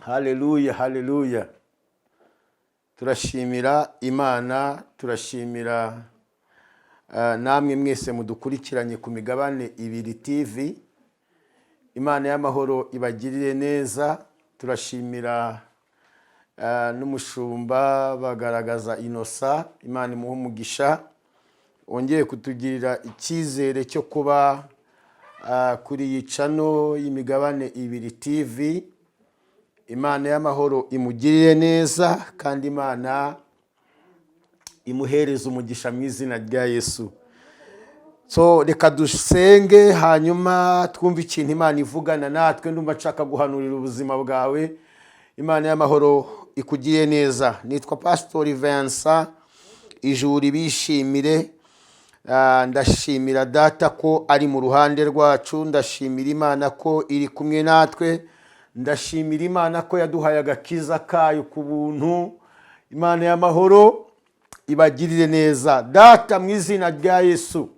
Haleluya, haleluya! Turashimira Imana, turashimira namwe mwese mudukurikiranye ku Migabane Ibiri TV. Imana y'amahoro ibagirire neza. Turashimira n'umushumba Bagaragaza Inosa, Imana imuhe umugisha, wongeye kutugirira icyizere cyo kuba kuri iyi channel y'Imigabane Ibiri TV. Imana y'amahoro imugirire neza kandi Imana imuhereze umugisha mu izina rya Yesu. So reka dusenge, hanyuma twumve ikintu Imana ivugana natwe. Ndumva nshaka guhanurira ubuzima bwawe. Imana y'amahoro ikugiriye neza. Nitwa Pasitori Vincent Ijuri Bishimire. Ndashimira Data ko ari mu ruhande rwacu, ndashimira Imana ko iri kumwe natwe, ndashimira Imana ko yaduhaye agakiza kayo ku buntu. Imana y'amahoro ibagirire neza. Data, mu izina rya Yesu,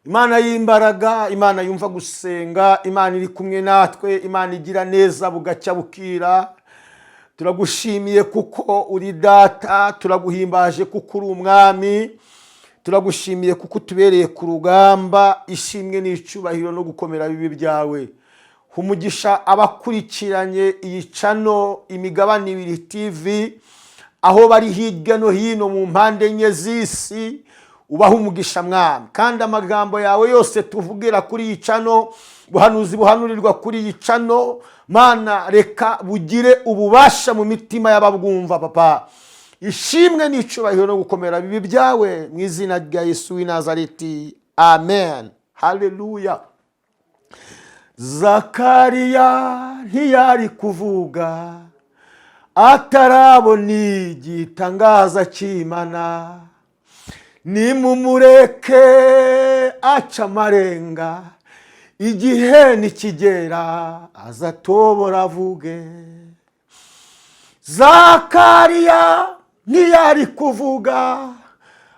Imana y'imbaraga, Imana yumva gusenga, Imana iri kumwe natwe, Imana igira neza bugacya bukira, turagushimiye kuko uri Data, turaguhimbaje kuko uri Umwami, turagushimiye kuko utubereye ku rugamba. Ishimwe n'icyubahiro no gukomera bibe byawe. Umugisha abakurikiranye iyi channel Imigabane Ibiri TV, aho bari hirya no hino mu mpande enye z'isi, ubaha umugisha, Mwami. Kandi amagambo yawe yose tuvugira kuri iyi channel, buhanuzi buhanurirwa kuri iyi channel, Mana, reka bugire ububasha mu mitima y'ababwumva. Papa, ishimwe n'icyubahiro no gukomera bibe byawe mu izina rya Yesu w'i Nazareti, amen. Haleluya! Zakariya ntiyari kuvuga atarabona igitangaza cy'Imana. Nimumureke aca amarenga, igihe nikigera azatobora avuge. Zakariya ntiyari kuvuga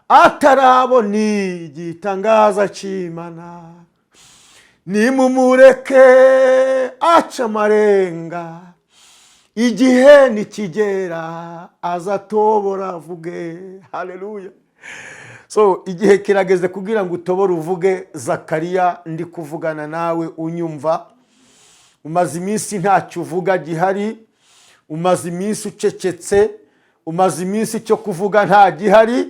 atarabona igitangaza cy'Imana. Nimumureke aca amarenga, igihe nikigera azatobora avuge. Haleluya! So igihe kirageze kugira ngo utobore uvuge. Zakariya, ndi kuvugana nawe unyumva. Umaze iminsi ntacyo uvuga gihari, umaze iminsi ucecetse, umaze iminsi icyo kuvuga nta gihari,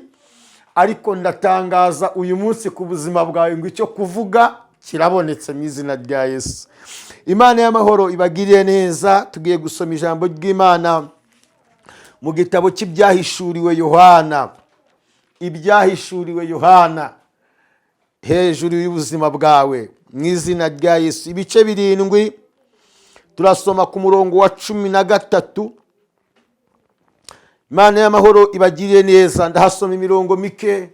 ariko ndatangaza uyu munsi ku buzima bwawe ngo icyo kuvuga kirabonetse mu izina rya Yesu. Imana y'amahoro ibagiriye neza. Tugiye gusoma ijambo ry'Imana mu gitabo cy'Ibyahishuriwe Yohana. Ibyahishuriwe Yohana hejuru y'ubuzima bwawe mu izina rya Yesu. Ibice 7, turasoma ku murongo wa 13. Imana y'amahoro ibagiriye neza. Ndahasoma imirongo mike,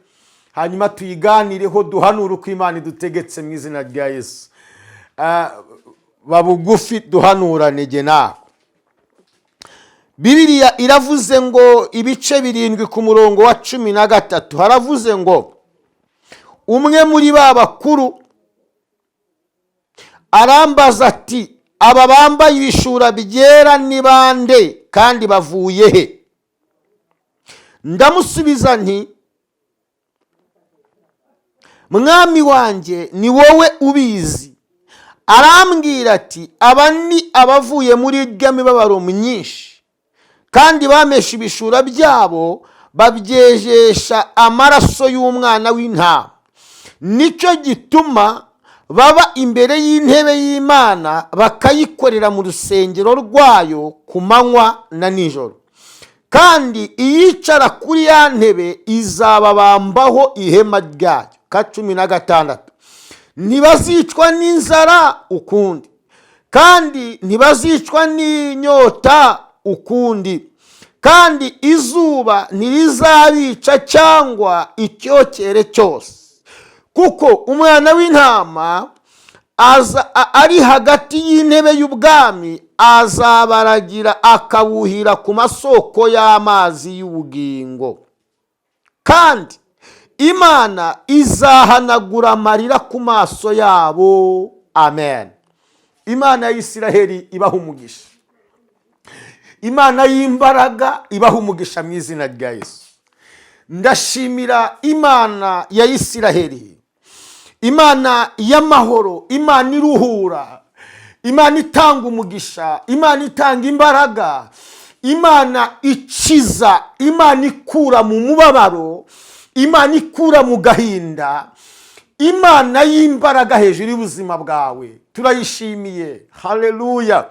hanyuma tuyiganireho, duhanure uko Imana idutegetse mu izina rya Yesu. Babugufi duhanurane jye nawe. Bibiliya iravuze ngo, ibice 7 ku murongo wa 13, haravuze ngo: "Umwe muri ba bakuru arambaza ati: 'Aba bambaye ibishura byera ni bande, kandi bavuye he?' Ndamusubiza nti: 'Mwami wanjye, ni wowe ubizi.' Arambwira ati: 'Aba ni abavuye muri irya mibabaro myinshi, kandi bameshe ibishura byabo, babyejesha amaraso y'Umwana w'Intama. Nicyo gituma baba imbere y'intebe y'Imana, bakayikorera mu rusengero rwayo ku manywa na nijoro, kandi iyicara kuri ya ntebe izababambaho ihema ryayo.' Ka 16: 'Ntibazicwa n'inzara ukundi, kandi ntibazicwa n'inyota ukundi, kandi izuba ntirizabica cyangwa icyokere cyose, kuko Umwana w'Intama aza ari hagati y'intebe y'ubwami azabaragira, akabuhira ku masoko y'amazi y'ubugingo, kandi Imana izahanagura amarira ku maso yabo.' Amen. Imana ya Isiraheli ibaha umugisha. Imana y'imbaraga ibaha umugisha mu izina rya Yesu. Ndashimira Imana ya Isiraheli, Imana y'amahoro, Imana iruhura, Imana itanga umugisha, Imana itanga imbaraga, Imana ikiza, Imana ikura mu mubabaro, Imana ikura mu gahinda, Imana y'imbaraga hejuru y'ubuzima bwawe. Turayishimiye. Haleluya!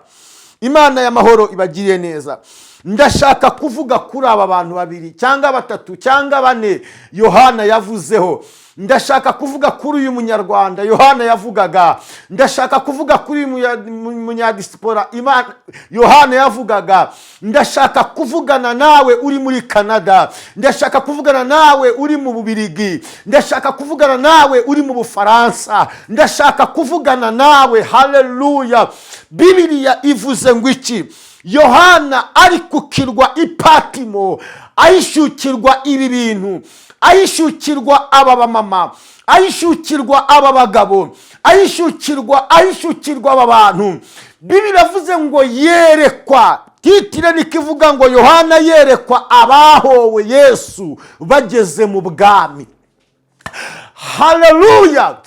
Imana y'amahoro ibagiriye neza. Ndashaka kuvuga kuri aba bantu babiri cyangwa batatu cyangwa bane Yohana yavuzeho. Ndashaka kuvuga kuri uyu Munyarwanda Yohana yavugaga. Ndashaka kuvuga kuri uyu munyadisipora Imana Yohana yavugaga. Ndashaka kuvugana nawe uri muri Canada. Ndashaka kuvugana nawe uri mu Bubirigi. Ndashaka kuvugana nawe uri mu Bufaransa. Ndashaka kuvugana nawe. Haleluya! Bibiliya ivuze ngo iki? Yohana ari ku kirwa Ipatimo, ahishukirwa ibi bintu, ahishukirwa aba bamama, ahishukirwa aba bagabo, ahishukirwa aba bantu. Bibiliya iravuze ngo yerekwa, titre niko ivuga ngo Yohana yerekwa abahowe Yesu bageze mu bwami. Haleluya!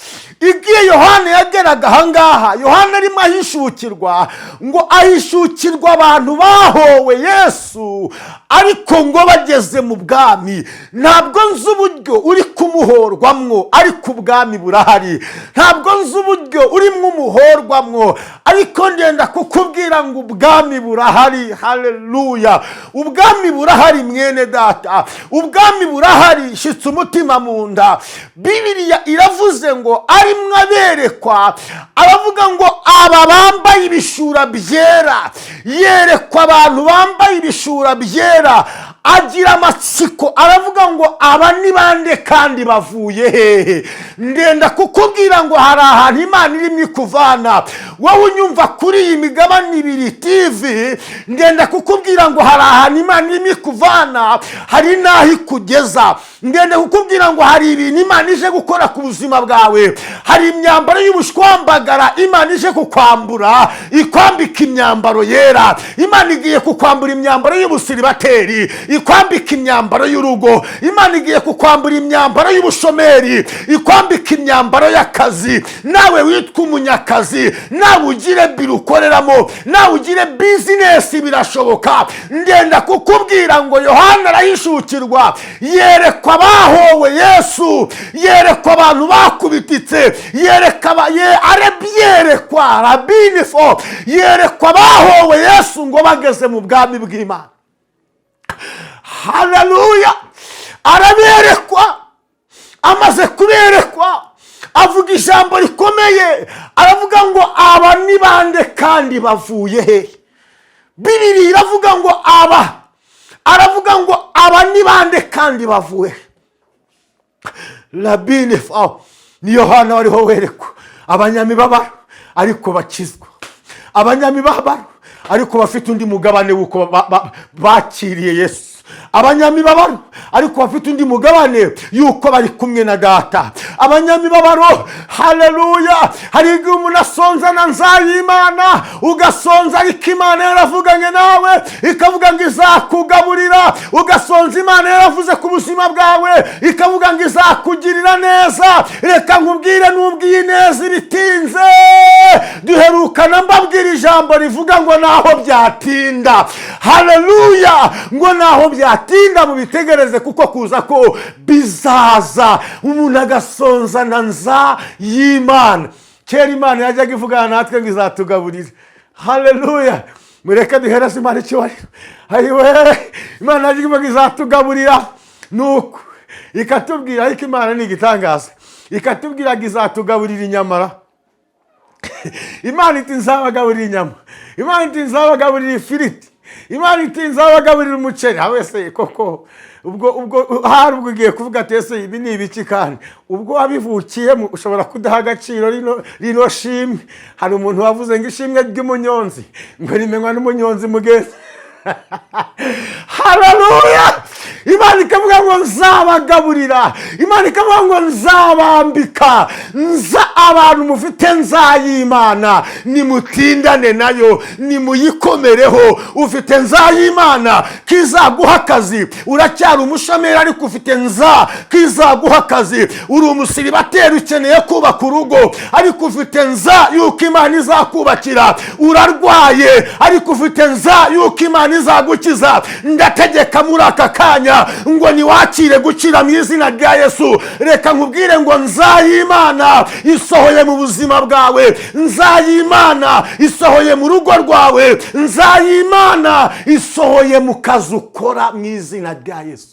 Igihe Yohana yageraga ahangaha, Yohana arimo ahishukirwa, ngo ahishukirwa abantu bahowe Yesu ariko ngo bageze mu bwami. Ntabwo nzi uburyo uri kumuhorwamwo, ariko ubwami burahari. Ntabwo nzi uburyo urimo umuhorwamwo, ariko ndenda kukubwira ngo ubwami burahari. Haleluya! Ubwami burahari, mwene data, ubwami burahari. Shyitsa umutima mu nda. Bibiliya iravuze ngo arimwo aberekwa, aravuga ngo aba bambaye ibishura byera. Yerekwa abantu bambaye ibishura byera, agira amatsiko, aravuga ngo aba ni bande kandi bavuye hehe? Ndenda kukubwira ngo hari ahantu Imana irimo ikuvana. Wowe unyumva kuri iyi migabane ibiri TV, ndenda kukubwira ngo hari ahantu Imana irimo ikuvana, hari n'aho ikugeza. Ndenda kukubwira ngo hari ibintu Imana ije gukora ku buzima bwawe. Hari imyambaro y'ubushwambagara Imana ije kukwambura, ikwambika imyambaro yera. Imana igiye kukwambura imyambaro y'ubusiribateri, ikwambika imyambaro y'urugo. Imana igiye kukwambura imyambaro y'ubushomeri, ikwambika imyambaro y'akazi. Nawe witwa umunyakazi, nawe ugire biro ukoreramo, nawe ugire business, birashoboka. Ndenda kukubwira ngo Yohana arahishukirwa, yerekwa abahowe Yesu, yerekwa abantu bakubititse, yerekwa rabinifo, yerekwa abahowe Yesu ngo bageze mu bwami bw'Imana. Haleluya! Araberekwa. Amaze kuberekwa, avuga ijambo rikomeye, aravuga ngo aba ni bande kandi bavuye he? Bibiliya iravuga ngo aba, aravuga ngo aba ni bande kandi bavuye he? Rabini fa ni Yohana wariho werekwa abanyamibabaro ariko bakizwa, abanyamibabaro ariko bafite undi mugabane w'uko bakiriye Yesu, abanyamibabaro ariko bafite undi mugabane y'uko bari kumwe na Data. Abanyamibabaro, haleluya! Hari igihe umuntu asonza na nzayimana, ugasonza ariko Imana yaravuganye nawe, ikavuga ngo izakugaburira. Ugasonza Imana yaravuze ku buzima bwawe, ikavuga ngo izakugirira neza. Reka nkubwire, n'ubwo iyi neza ibitinze, duherukana mbabwira ijambo rivuga ngo naho byatinda, haleluya, ngo naho byatinda mubitegereze, kuko kuza ko bizaza. Umuntu agasonza na nza y'Imana. Kera Imana yajyaga ivugana natwe ngo izatugaburira. Haleluya! Mureke duhereze Imana icyubahiro. Ayiwe, Imana yajyaga ivuga ngo izatugaburira, nuko ikatubwira, ariko Imana ni igitangaza, ikatubwira ngo izatugaburira inyamara. Imana iti nzabagaburira inyama, Imana iti nzabagaburira ifiriti, Imana iti nzabagaburira umuceri. Wese koko ubwo hari ubwo ugiye kuvuga ati ese ibi ni ibiki? Kandi ubwo wabivukiyemo ushobora kudaha agaciro rino shimwe. Hari umuntu wavuze ngo ishimwe ry'umunyonzi ngo rimenywa n'umunyonzi mugenzi. Haleluya! Imana ikavuga ngo nzabagaburira, Imana ikavuga ngo nzabambika. Nza abantu mufite nzayimana, nimutindane nayo, nimuyikomereho. Ufite nzayimana kizaguha akazi, uracyari umushomeri ariko ufite nza kizaguha akazi. Uri umusiribateri ukeneye kubaka urugo ariko ufite nza yuko Imana izakubakira. Urarwaye ariko ufite nza yuko Imana izagukiza. Ndategeka muri aka kanya ngo niwakire gukira mu izina rya Yesu. Reka nkubwire ngo nzayimana isohoye mu buzima bwawe, nzayimana isohoye mu rugo rwawe, nzayimana isohoye mu kazi ukora mu izina rya Yesu.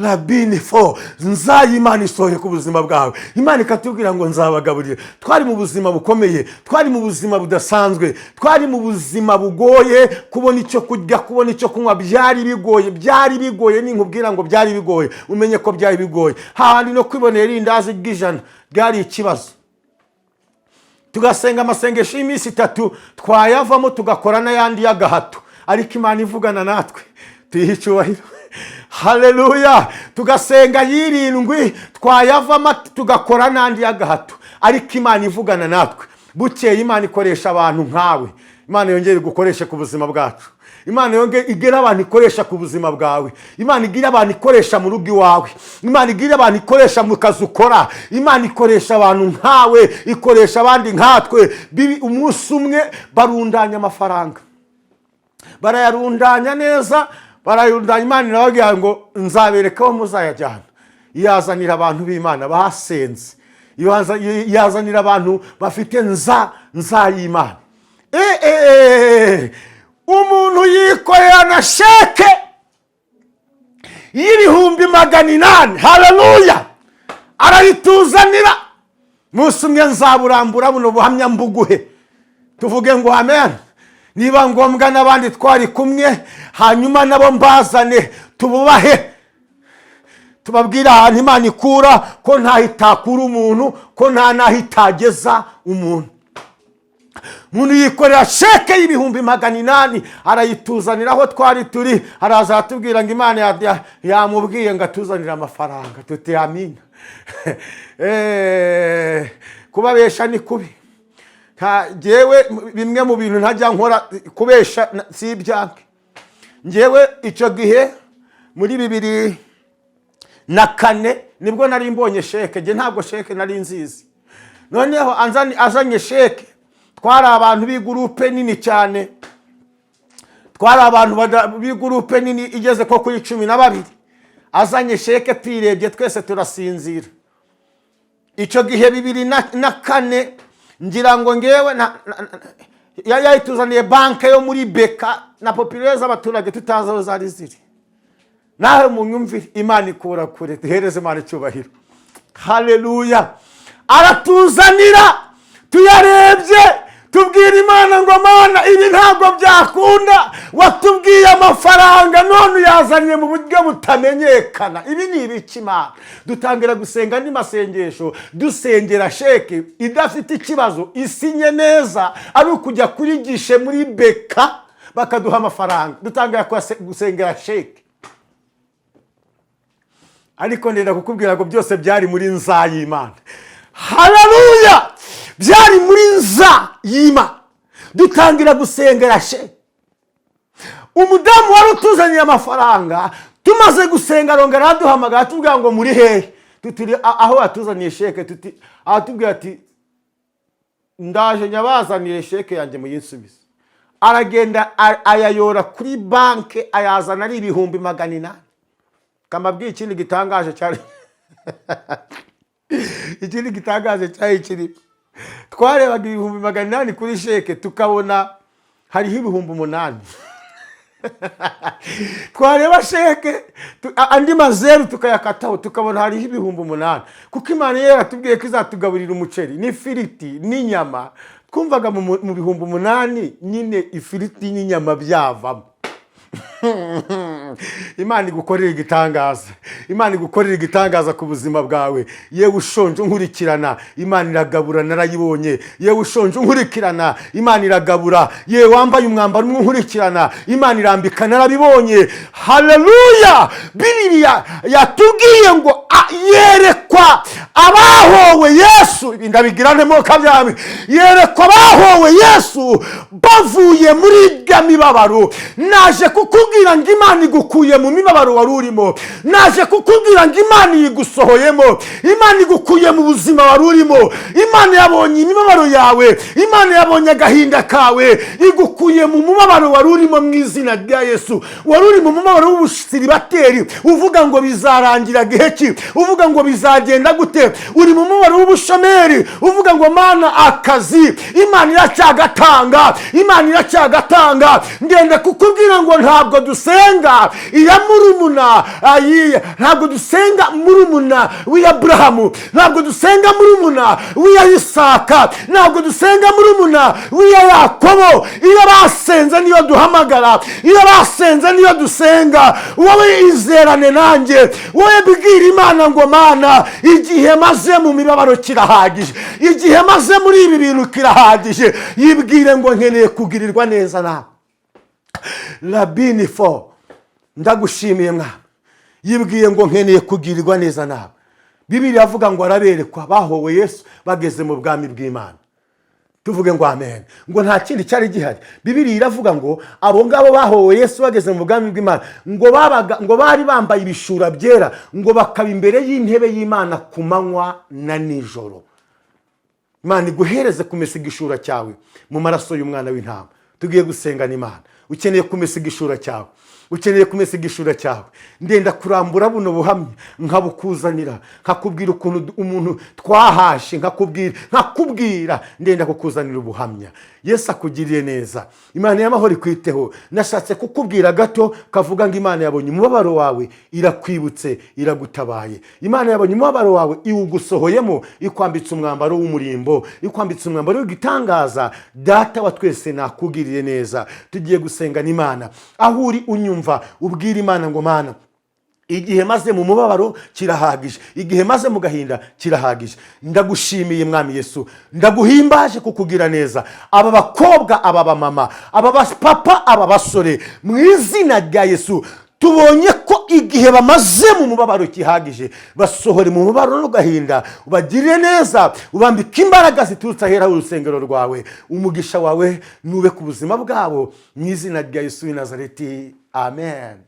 Rabini fo, nzayimana isohoye ku buzima bwawe. Imana ikatubwira ngo nzabagaburira. Twari mu buzima bukomeye, twari mu buzima budasanzwe, twari mu buzima bugoye. Kubona icyo kurya, kubona icyo kunywa byari bigoye, byari bigoye. Ninkubwira ngo byari bigoye, umenye ko byari bigoye. Hahandi no kwibonera irindazi ry'ijana byari ikibazo. Tugasenga amasengesho y'iminsi 3, twayavamo tugakora n'ayandi y'agahato, ariko Imana ivugana natwe, tuyihe icyubahiro. Haleluya! Tugasenga y'irindwi, twayavamo tugakora n'andi y'agahato, ariko Imana ivugana natwe. Bukeye Imana ikoresha abantu nkawe. Imana yongere igukoreshe ku buzima bwacu. Imana yongere igire abantu ikoresha ku buzima bwawe. Imana igire abantu ikoresha mu rugo iwawe. Imana igire abantu ikoresha mu kazi ukora. Imana ikoresha abantu nkawe, ikoresha abandi nkatwe. Bibi, umunsi umwe barundanya amafaranga, barayarundanya neza, barayarundanya. Imana irababwira ngo nzabereka aho muzayajyana. Yazanira abantu b'Imana basenze, yazanira abantu bafite nza nzayimana. Umuntu yikorera na sheke y'800,000. Haleluya! Arayituzanira. Umunsi umwe nzaburambura buno buhamya mbuguhe, tuvuge ngo amen. Niba ngombwa n'abandi twari kumwe, hanyuma nabo mbazane, tububahe, tubabwire ahantu Imana ikura, ko ntaho itakura umuntu, ko nta n'aho itageza umuntu. Umuntu yikorera sheke y'800,000, arayituzanira aho twari turi. Araza aratubwira ngo Imana yamubwiye ngo atuzanire amafaranga. Tuti amina. Kubabesha ni kubi. Njyewe bimwe mu bintu ntajya nkora, kubesha si ibyange. Njyewe icyo gihe muri 2004 nibwo nari mbonye sheke. Njye ntabwo sheke nari nzizi. Noneho azanye sheke, twari abantu b'igurupe nini cyane, twari abantu b'igurupe nini igeze ko kuri 12. Azanye sheke tuyirebye twese turasinzira. Icyo gihe 2004, ngira ngo ngewe yari yayituzaniye banke yo muri beka na populaire z'abaturage tutazi aho zari ziri. Nawe mu nyumvire, Imana ikura kure. Duhereze Imana icyubahiro. Haleluya! Aratuzanira, tuyarebye tubwira Imana ngo Mana, ibi ntabwo byakunda. Watubwiye amafaranga none uyazanye mu buryo butamenyekana, ibi ni ibiki, Imana? Dutangira gusenga andi masengesho, dusengera sheke idafite ikibazo, isinye neza, ari ukujya kuri gishe muri beka bakaduha amafaranga. Dutangira gusengera sheke, ariko ndenda kukubwira ngo byose byari muri nza y'Imana. Haleluya! Byari muri nza y'Imana. Dutangira gusengera sheke. Umudamu wari utuzaniye amafaranga, tumaze gusenga arongera araduhamagara, atubwira ngo muri hehe? Tutiri aho watuzaniye sheke. Tuti, aratubwira ati ndaje nyabazanire sheke yanjye muyinsubize. Aragenda ayayora kuri banke, ayazana ari 800,000. Kamabwiye ikindi gitangaje cyari, ikindi gitangaje cyari kiri, twarebaga 800,000 kuri sheke, tukabona hariho 8,000. Twareba sheke, andi mazeru tukayakataho, tukabona hariho 8,000, kuko Imana yari yaratubwiye ko izatugaburira umuceri n'ifiriti n'inyama. Twumvaga mu 8,000 nyine ifiriti n'inyama byavamo. Imana igukorera igitangaza, Imana igukorera igitangaza ku buzima bwawe. Yewe ushonje unkurikirana, Imana iragabura, narayibonye. Yewe ushonje unkurikirana, Imana iragabura. Yewe wambaye umwambaro umwe unkurikirana, Imana irambika, narabibonye. Haleluya! Bibiliya yatubwiye ngo yerekwa abahowe Yesu. Ibi ndabigira ntemo kabyami. Yerekwa abahowe Yesu bavuye muri irya mibabaro. Naje kukubwira ngo Imana igukuye mu mibabaro wari urimo. Naje kukubwira ngo Imana iyigusohoyemo. Imana igukuye mu buzima wari urimo. Imana yabonye imibabaro yawe, Imana yabonye agahinda kawe, igukuye mu mubabaro wari urimo mu izina rya Yesu. Wari uri mu mubabaro w'ubusiribateri, uvuga ngo bizarangira gihe ki, uvuga ngo bizagenda gute. Uri mu mubabaro w'ubushomeri, uvuga ngo Mana, akazi. Imana iracyagatanga, Imana iracyagatanga. Ngenda kukubwira ngo ntabwo dusenga iya murumuna ayi, ntabwo dusenga murumuna w'iya Aburahamu, ntabwo dusenga murumuna w'iya Isaka, ntabwo dusenga murumuna w'iya Yakobo. Iyo basenze niyo duhamagara, iyo basenze niyo dusenga. Wowe izerane nanjye, wowe bwira Imana ngo Mana, igihe maze mu mibabaro kirahagije, igihe maze muri ibi bintu kirahagije. Yibwire ngo nkeneye kugirirwa neza nawe. Rabini fo, ndagushimiye mwana. Yibwiye ngo nkeneye kugirirwa neza nawe. Bibiliya iravuga ngo araberekwa bahowe Yesu bageze mu bwami bw'Imana. Tuvuge ngo amen. Ngo nta kindi cyari gihari. Bibiliya iravuga ngo abo ngabo bahowe Yesu bageze mu bwami bw'Imana, ngo babaga, ngo bari bambaye ibishura byera, ngo bakaba imbere y'intebe y'Imana ku manywa na nijoro. Imana iguhereze kumesa igishura cyawe mu maraso y'umwana w'intama. Tugiye gusengana Imana. Ukeneye kumesa igishura cyawe, ukeneye kumesa igishura cyawe. Ndenda kurambura buno buhamya nkabukuzanira, nkakubwira ukuntu umuntu twahashe, nkakubwira. Ndenda kukuzanira ubuhamya. Yesu akugiriye neza, Imana y'amahoro ikwiteho. Nashatse kukubwira gato kavuga ngo Imana yabonye umubabaro wawe, irakwibutse, iragutabaye. Imana yabonye umubabaro wawe, iwugusohoyemo, ikwambitse umwambaro w'umurimbo, ikwambitse umwambaro w'igitangaza. Data wa twese nakugiriye neza. Tugiye gusenga n'Imana. Aho uri unyumva, ubwira Imana ngo Mana, igihe maze mu mubabaro kirahagije, igihe maze mu gahinda kirahagije. Ndagushimiye Mwami Yesu, ndaguhimbaje kukugira neza. Aba bakobwa, aba bamama, aba bapapa, aba basore, mu izina rya Yesu, tubonye ko igihe bamaze mu mubabaro gihagije. Basohore mu mubabaro n'agahinda, ubagirire neza, ubambike imbaraga ziturutse ahera urusengero rwawe. Umugisha wawe nube ku buzima bwabo mu izina rya Yesu w'i Nazareti, amen.